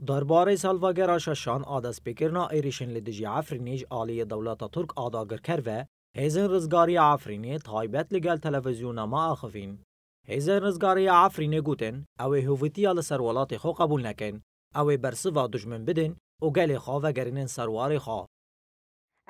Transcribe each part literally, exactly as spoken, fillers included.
Derbarê salvegera şeşan a destpêkirina êrîşên li dijî Efrînê ji aliyê dewleta Tirk a dagirker ve, hêzên rizgariya Efrînê taybet li gel televîzyona me axivîn. Hêzên rizgariya Efrînê gotin, ew ê hovîtiya li ser welatê xwe qebûl nekin. Ew ê bersiva dijmin bidin û gelê xwe vegerînin ser warê xwe.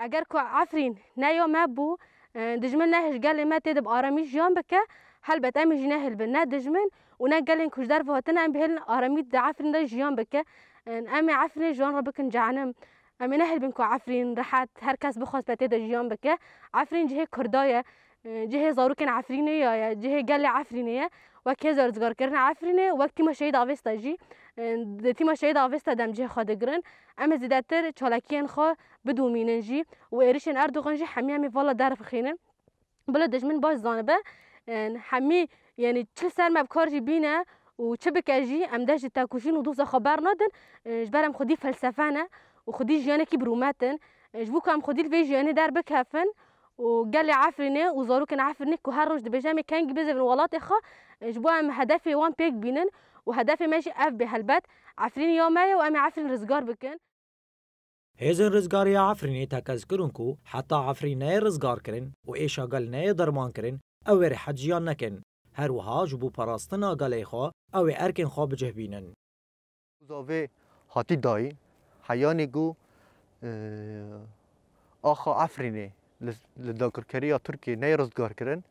Eger ku Efrîn ne ya me bû, e, dijmin nehêl gelê me tê de bi aramî jiyan bike, helbet em ê jî nehêlbin ne dijmin û ne gelên ku ji derve hatine, em bihêlin aramî di Efrîn de jiyan bike. E, em ê Efrînê ji wan re bikin cehenem. Em ê nehêlbin ku Efrîn rehet her kes bixwest be tê de jiyan bike. Efrîn cihê Kurda ye, e, cihê zarokên Efrînê ya ye, cihê gelê Efrînê ye. Wek hêza rizgarkirina Efrînê, wek tîma Şehîd Avesta jî, e, di tîma Şehîd Avesta de em cihê xwe digirin. Em ê zêdetir çalakiyên xwe bidomînin jî û êrişên Erdogan jî hemî em ê vala derxînin. Bila dijmin baş zanibe, e, hemî, yanî çi li ser me bi kar jî bîne û çi bike jî, em dest ji tekoşîn û doza xwe bernadin, e, ji ber em xwedî felsefe ne û xwedî jiyanekî bi rûmet in. E, ji bo ku em xwedî li vê jiyanê derbikevin û gelê Efrînê û zarokên Efrînê ku her roj dibêje em ê kengî bizêvin welatê xwe, e, ji bo em hedefê wan pêk bînin û hedefê me jî ev bê helbet. Efrîn ya me ye û em ê Efrîn rizgar bikin. Hêzên rizgariya Efrînê tekez kirin ku heta Efrîn neyê rizgarkirin û êşa gel neyê dermankirin, ew ê rehet jiyan nekin. Her wiha ji bo parastina gelê xwe ew ê erkên xwe bi cih bînin. Zavê hatî dayîn, heyanî ku, e, axa Efrînê li, li dagirkeriya Tirkiyê neyê rizgarkirin,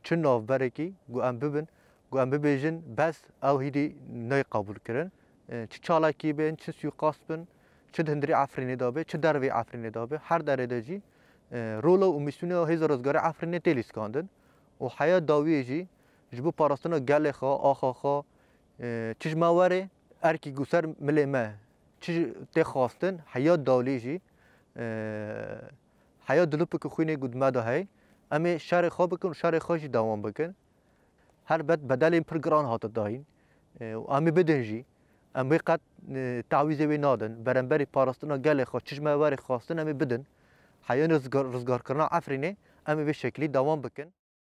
çi navberekî ku em bibin, ku em bibêjin, bes ew hîdî neyê qebûlkirin. E, çi çalakî bin, çi suîqast bin, çi di hundirê Efrînê de be, çi dervê Efrînê de be, her derê de jî, e, rola û mîsyona hêza rizgarê Efrînê tê lîskandin û heya dawiyê jî ji bo parastina gelê xwe, axa xwe, e, çi ji me were, erkî ku ser milê me çi tê xwestin, heya dawlî jî, e, heya dilopeke xwînê ku di me de heye, em ê şerê xwe bikin û şerê xwe jî dewam bikin. Helbet bedelên pir giran hate dayîn, e, û em ê bidin jî. Em wê qet, e, tawîzê wê nadin. Beramberî parastina gelê xwe, çi ji me were xwestin, em ê bidin. Heyanî rizgar-, rizgarkirina Efrînê, em ê vê şeklî dewam bikin.